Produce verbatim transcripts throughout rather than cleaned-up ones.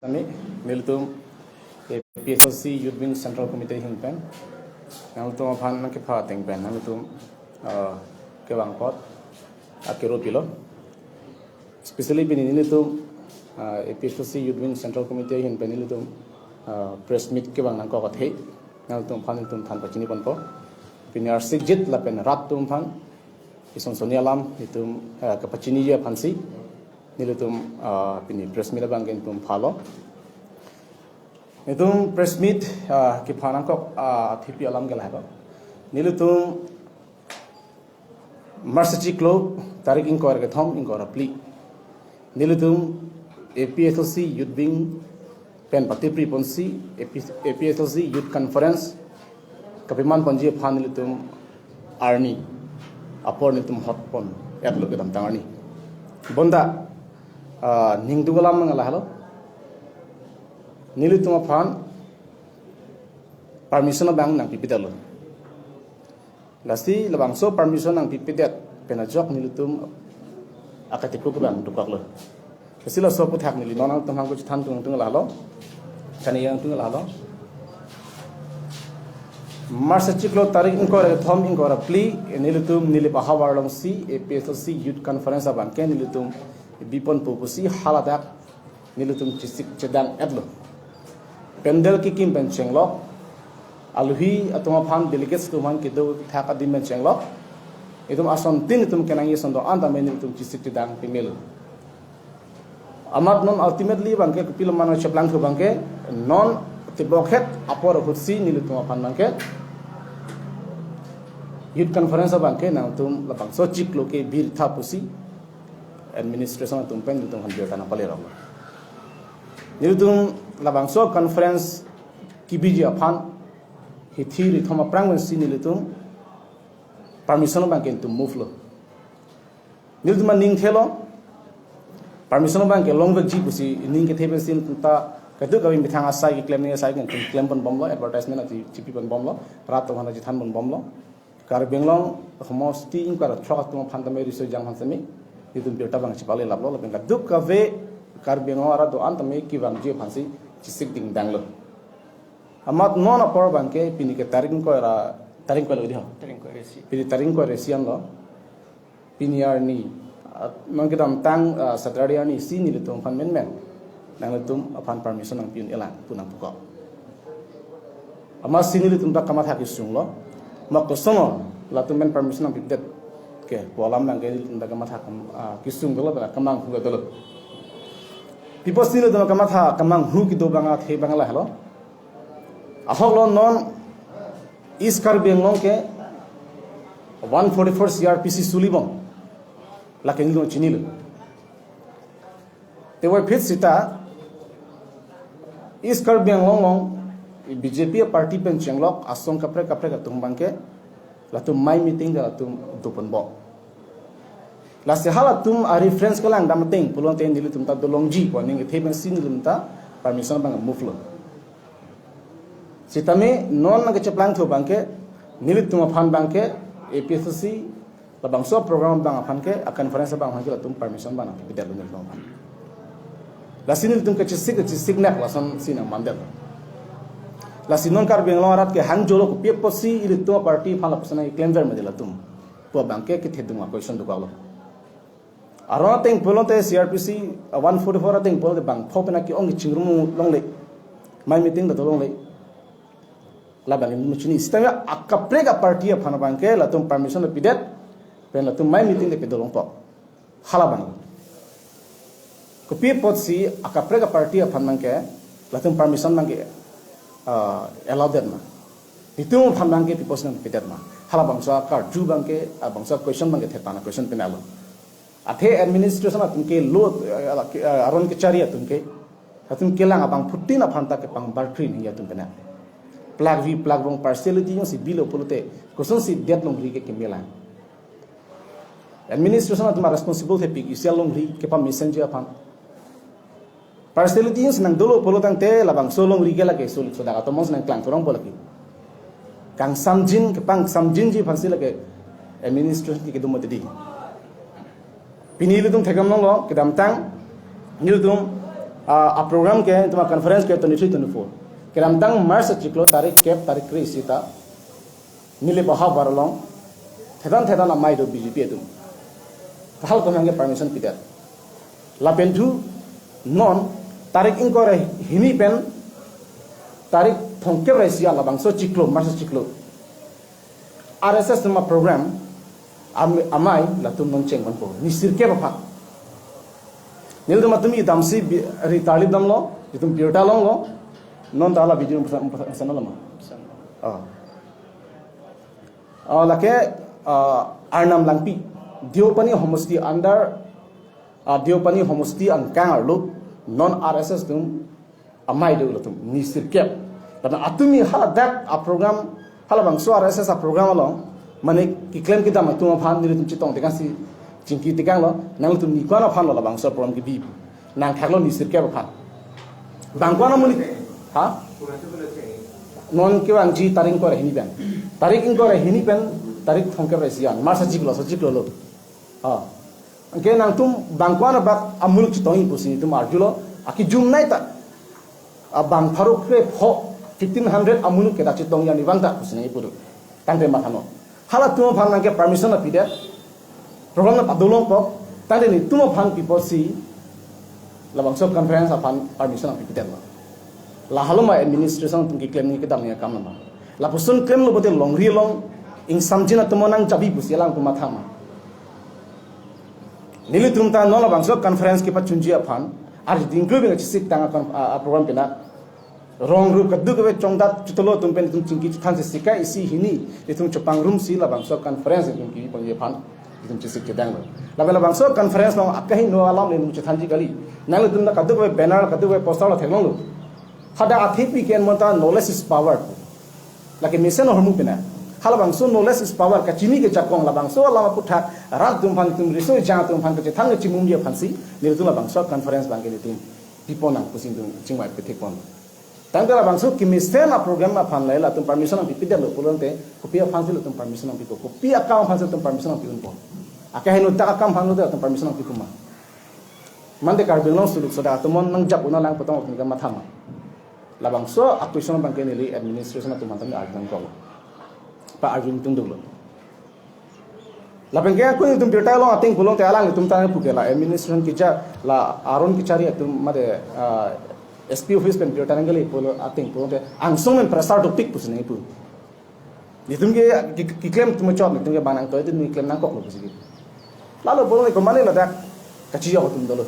Ani, nelitum A P H L C Youth Wing Central Committee ahin pen nangtum aphan nangkepha ateng pen nangtum, ah, kevang apot akero pilo. Especially pini nelitum, ah, A P H L C Youth Wing Central Committee ahin pen nelitum, ah, press meet kevang nangkok athe nangtum aphan nelitum than pachini ponpo. Pini arsikjit lapen rat atum aphan ison soni alam nelitum, ah, kapachiniji aphansi nelitum, ah, pini press meet abang ke nelitum phalo. Nelitum press meet, ah, kepha nangkok, ah, athipi alam ke lahelo. Nelitum March achiklo tarik ingkoi ra kethom ingkoi ra phli nelitum A P H L C Youth Wing pen patipri ponsi A P, A P H L C Youth Conference kapeman ponji aphan nelitum arni apor nelitum hot pon-etlo kedamtang arni. Bonta, ah, ningduk alam nang lahelo. Nelitum aphan permission abang nangpipedetlo. Lasi labangso permission nangpipedet pen ajok nelitum akatipu kevang dokoklo. Lasi laso aputhak neli non nangtum aphan kachethan tungtung lahelo. Kani yang tung lahelo. March achiklo tarik ingkoi ra kethom ingkoi ra phli nelitum Nilip ahavar alongsi A P H L C Youth Conference abang ke nelitum biponpo pusi haladak nelitum chesik chedang-etlo. Pandal kekim pen chenglok, aluhi atum aphan, delegates atum aphan kedo thak adim pen chenglok, itum asontin itum kenangji ason do-an tame nelitum chesik chedang pemelo. Amat non ultimately abang ke kopilo mane cheplangthu abang ke non tebokhet apor ahutsi nelitum aphan abang ke Youth Conference abang ke nangtum labangso achiklo ke birtha pusi administration atum pen nelitum aphan birta nangpaleroklo. Nelitum labangso conference kebiji aphan hithi rithom aphrang pensi nelitum permission abang ke nelitum move lo. Nelitum aning thelo, permission abang ke longvekji pusi ning kethe pensi nelitum ta kadokave methang asai keklem ni asai ke nelitum klem ponbomlo, advertisement ati chipi ponbomlo, rat atum aphan chethan ponbomlo. Karbi Anglong homosti ingkoi ra throk atum aphan tame riso ejang aphan tame nelitum birta abang chepale laplo, lapen kadokave Karbi Anglong arat do-an tame kevangji aphansi chesik dingdanglo. Amat non apor abang ke pini ke tarik ingkoi ra, tarik ingkoi lo di ho. Tarik ingkoi ra isi. Pini tarik ingkoi ra isi anlo. Pini arni, ah, non kedamtang, ah, Saturday arnisi nelitum aphan menmen nangtum aphan permission nangpi-un-elang pu nangpukok. Amatsi nelitum ta kamatha kesunglo. Mat kosonlo latum pen permission nangpipedet ke pu alam abang ke nelitum ta kamatha kam-, ah, kesung dolo, pen kemanghu dolo. Pi apotsi nelitum kamatha kemanghu kedo abang athe abang lahelo. Ahoklo non East Karbi Anglong ke one forty-four C R P C sulibom. Lake nelitum chinilo. Tevoiphit seta East Karbi Anglong along B J P party pen chenglok asong kaprek kaprek atum abang ke latum amei meeting ta latum doponbom. Lasi halatum a-reference kelangdam ateng pulote nelitum ta dolongji pu aning kethe pensi nelitum ta permission abang move lo. Sitame non nangkacheplangthu abang ke nelitum aphan abang ke A P H L C labangso program abang aphan ke, a-conference abang aphan ke latum permission abang nangpipedetlo nelitum aphan. Lasi nelitum kachesik kachesik nak lasonsi nangmandetlo. Lasi non Karbi Anglong arat ke hangjolo, kopi apotsi ilitum party aphan lapuson nangklemver mati latum pu abang ke kethedung a-question dokoklo. Aron ateng pulote C R P C, ah, one forty-four ateng pulote bangpho pen ke-ong kechingrum longle. Amei meeting ta dolongle. Labang nelitum chini. Sitame akaprek a-party aphan abang ke latum permission pidet pen latum amei meeting ta pedolongpo. Halabang. Kopi apotsi akaprek a-party aphan abang ke latum permission abang ke, ah, allow det ma? Itum aphan abang ke pi apotsi nangpidet ma? Halabangso akarju abang ke, ah, bangso question abang ke thethan a-question pen alo. Athe administration atum ke lo, eh, ala ke, eh, aron kechari atum ke, atum kelang abangphutin aphan ta kepangbarkri nangji atum pen. Plakvi plakvong partiality jongsi bilo pulote kosonsi det longri ke kemelang. Administration atum a-responsible thepik isi alongri kepamesen ji aphan. Partiality jongsi nangdolo pulo tangte labangso longri ke lake sulit sodak atum si nangklangthurongpo lake. Kangsamjin, kepangsamjinji aphansi lake administration ke kedo mati di. Pini ilitum thekdamlonglo, kedamtang nelitum Ah, a program ke, itum a conference ke twenty-three twenty-four. Kedamtang March achiklo tarik kep tarik kre-isi ta, neli baha bar along, thetan thetan amei do B J P atum. Halatum abang ke permission pidet. Lapen thu, non, tarik ingkoi ra hini pen, tarik thomkep ra isi labangso achiklo, March achiklo. R S S atum a program, am-, amei, latum non chengponpo. Ni sirkep aphan. Nelitum atum idamsi bi-, ri tarlip damlo, itum birta longlo, non ta la video pasa-, pasa-, pasana lama. Ah. Ah, lake, ah, Arnam Langpi, Deopani homosti under, ah, Deopani homosti angkang arlo, non R S S atum amei do latum, ni sirkep. Lapen atumi haladak a program, halabangso R S S a program along, mane keklem kedam atum aphan nelitum chetong tekangsi chingki tekanglo, nanglitum ni ko-an aphan lo labangso program kebi. Nangkhaklo ni sirkep aphan. Bang ko-an amonit, ha? Non kevangji tarik ingkoi ra hini pen. Tarik ingkoi ra hini pen, tarik thomkep ra isi an. March achiklo, achiklo lo. Ah. Anke nangtum bang ko-an abak amuluk chetongji pusi nelitum arjulo, akejumnei ta. Ah, bang pharo kre pho, fifteen hundred amuluk ke dak chetongji arni vangta pusi nangkipu do. Tangte mathanon. Halatum aphan nangke permission apidet. Program nangpadolongpo. Tangte nelitum aphan pipo si labangso conference aphan permission nangpipidet ma. La halatum administration atum keklemji kedamji akam ma. Lapuson klemlo pote longri along ingsamjin atum nangjabi pusi alangtum matha ma. Nelitum ta non labangso conference kepachunji aphan, ardi ingklu bing chesik tang a con-, a, a program pina. Rong ru kadokave chongdat chotolo atum pen itum chingki chethansi sika isi hini, itum chopangrumsi labangso conference itum kebiponji aphan, itum chesik chedanglo. Lapen labangso conference along akahingno alam le itum chethanji kali. Nanglitum ta kadokave banner, kadokave poster lo theklonglo. Hadak athepi ke-en monta knowledge is power. Lake mesen ahormu pina. Halabangso knowledge is power kachini kejakong labangso alam aputhak rat atum aphan itum riso ejang atum aphan kachethang kachimumji aphansi nelitum labangso conference abang ke nelitum pipon nang pusi itum chingvai pethekpon. Tangte labangso kemesen a program aphan le latum permission nangpipidetlo pulote kopi aphansi latum permission nangpipo, kopi akam aphansi latum permission nangpi-unpo. Akahingno dak akam aphan lote latum permission nangpipo ma. Mande Karbi Anglong suluk soda atum non nangjap unlang putong atum ke matha ma. Labangso a question abang ke neli administration atum aphan tame arjang kong. Pa arjun tungduklo. Lapen ke ako itum birta along ateng pulote alanglitum ta nangpu ke la administration keja la aron kechari atum made, ah, S P office pen birta nangkele pulo ateng pulote angsong pen pressure dopik pusi nangkipu. Nelitum ke, ke, keklem atum chot, nelitum ke bang nangtoi atum keklem nangkoklo pusi ke. Lalo pulote komatne ladak kachijok atum dolo.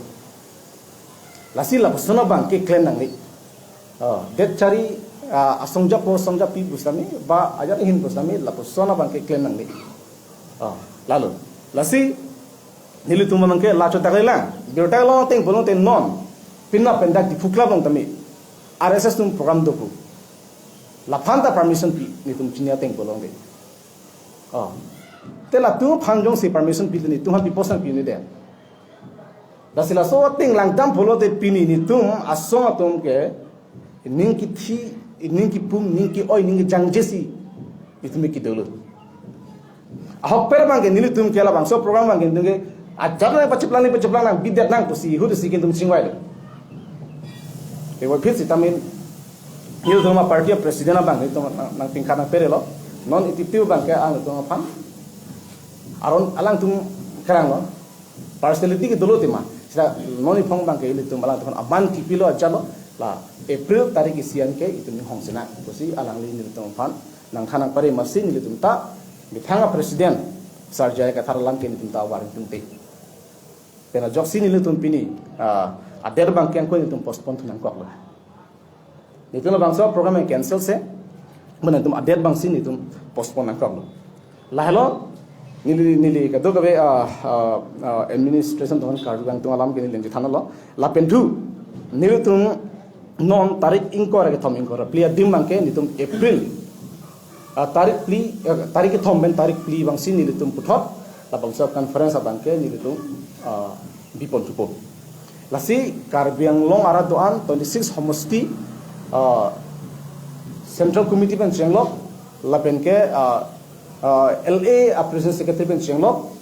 Lasi lapuson abang ke klem nangne. Oh, det chari, ah, asong japo, asong japi pusitame, ba ajar ahin pusitame, lapuson abang ke klem nangne. Oh, lalo. Lasi, nelitum abang ke la chodak lelang. Birta along ateng pulote non. Pina pen dak Diphu Club along tame R S S atum program do pu. Laphan ta permission pi, nelitum chini ateng pulote. Oh. Te latum aphan jongsi permission pi, nelitum aphan pi posan pi ni de. Lasi laso ateng langdam pulote pini nelitum asong atum ke ning kithi, ning kipum, ning ke-oi, ning kejangjesi nelitum ke dolo. Ahokpet abang ke nelitum ke labangso program abang ke nelitum ke ajat nangpachiplang nangpachiplang nangbidet nang pusi ahut si ke nelitum chingvailo. Te wa phit sitame nelitum a party a president abang nelitum nang, nangpingkhat nangperelo. Non itipi abang ke alangtum aphan aron alangtum keranglo. Personality ke dolo tema. Sita non iphong abang ke ilitum alangtum aman kipilo ajatlo, la April tarik isi an ke itum ninghong sina pusi alangli nelitum aphan nangthan nangpare masi nelitum ta methang a president Sir J I Kathar alam ke nelitum ta warning tungte. Pen ajoksi nelitum pini, ah, a-date abang ke angko nelitum postpone thu nangkoklo. Nelitum labangso program yang cancel se, mane nelitum a-date abangsi nelitum postpone nangkoklo. Lahelo, neli, neli kadokave, ah, ah, ah, administration atum karju kangtung alam ke neli nangchethanlo. Lapen thu, nelitum non tarik ingkoi ra kethom, ingkoi ra phli adim abang ke nelitum April, ah, tarik phli, ah, tarik kethom pen tarik phli abangsi nelitum puthot labangso conference abang ke nelitum, ah, bipon thupo. Lasi Karbi Anglong arat do-an twenty-six homosti, ah, Central Committee pen chenglok, lapen ke, ah, ah, L A a President Secretary pen chenglok,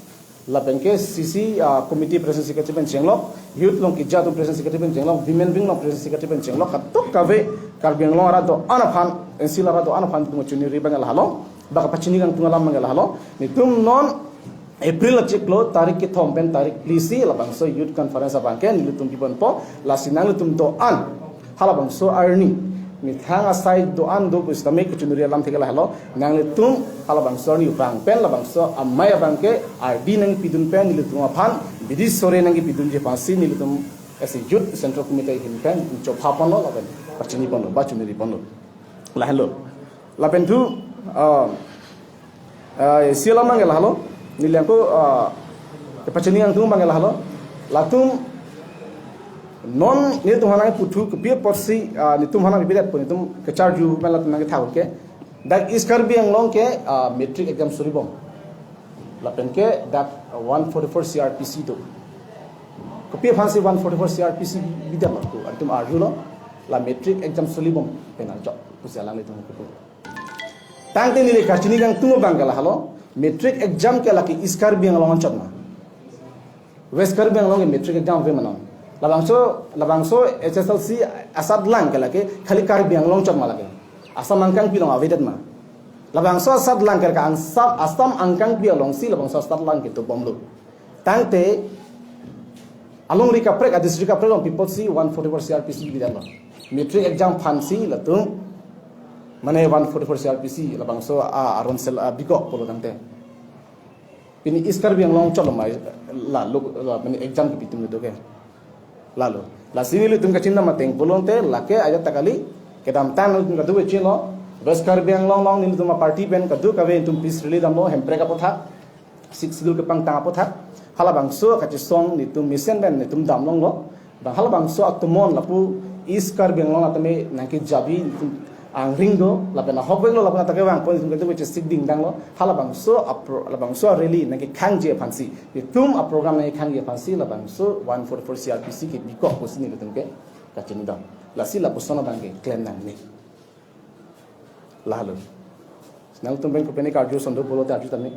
Lapen ke C C, ah, committee president secretary pen chenglok, youth along keja atum president secretary pen chenglok, women wing along president secretary pen chenglok, kadokave Karbi Anglong arat do-an aphan, N C L arat do-an aphan itum kachiniri abang lahelo, ba kapachini kangtung alam abang lahelo, netum non April achiklo tarik kethom pen tarik phli si labangso youth conference abang ke nelitum piponpo, lasi nanglitum do-an halabangso arni methang asai do-an do pusitame kachiniri alam thek lahelo, nanglitum halabangso arni vang pen labangso amei abang ke ardi nangpidun pen nelitum aphan bidi sore nangkepidunji aphansi nelitum as a youth central committee ahin pen chopha ponlo lapen pachini ponlo ba chiniri ponlo. Lahelo. Lapen thu, ah, ah, isi alam abang lahelo, neli ako, ah, pachini kangtung abang lahelo, latum non netum aphan nangputhu kopi apotsi, ah, netum aphan nangpidet pu netum kacharju pen latum nangkethak ke, dak East Karbi Anglong ke, ah, matric exam suri bom. Lapen ke dak one forty-four C R P C do. Kopi aphansi one forty-four C R P C bidetlo pu, netum arjulo, la matric exam suri bom pen anchot pusi alanglitum kepu. Tangte neli kachini kangtung abang lahelo, matric exam ke lake East Karbi Anglong anchot ma, West Karbi Anglong ke matric exam ave ma non? Labangso, labangso H S L C asatlang ke lake khali Karbi Anglong anchot ma lake? Assam angkangpi along avedet ma? Labangso asatlang ke lake Assam, Assam angkangpi alongsi labangso asatlang ke dobomlo. Tangte alongri kaprek, a district kaprek along pi apotsi one forty-four C R P C bidetlo? Matric exam aphansi latum mane one forty-four C R P C labangso a aron sel a bikok pulo tangte. Pini East Karbi Anglong anchotlo ma, la lo, la mane exam kepi atum do ke? Lahelo. Lasi nelitum kachinidam ateng pulote lake ajat ta kali, kedamtang nelitum kadokave chelo, West Karbi Anglong along nelitum aparty pen kadokave netum peace rally damlo, hemprek aputhak, Sixth Schedule kepangtang aputhak, halabangso kachesong netum mesen pen netum damlonglo. Bang halabangso atomon lapu East Karbi Anglong atame nangkejabi angring do, lapen ahokveklo lapen athak kevangpo, netum kedo kechesik dingdanglo. Halabangso apro-, labangso rally nangkekhangji aphansi, netum aprogram nangkekhangji aphansi labangso one forty-four C R P C ke bikok pusi nelitum ke kachinidam. Lasi lapuson abang ke klem nangne. Lahelo. Nangtum pen kopine karju ason do pulote arju tame.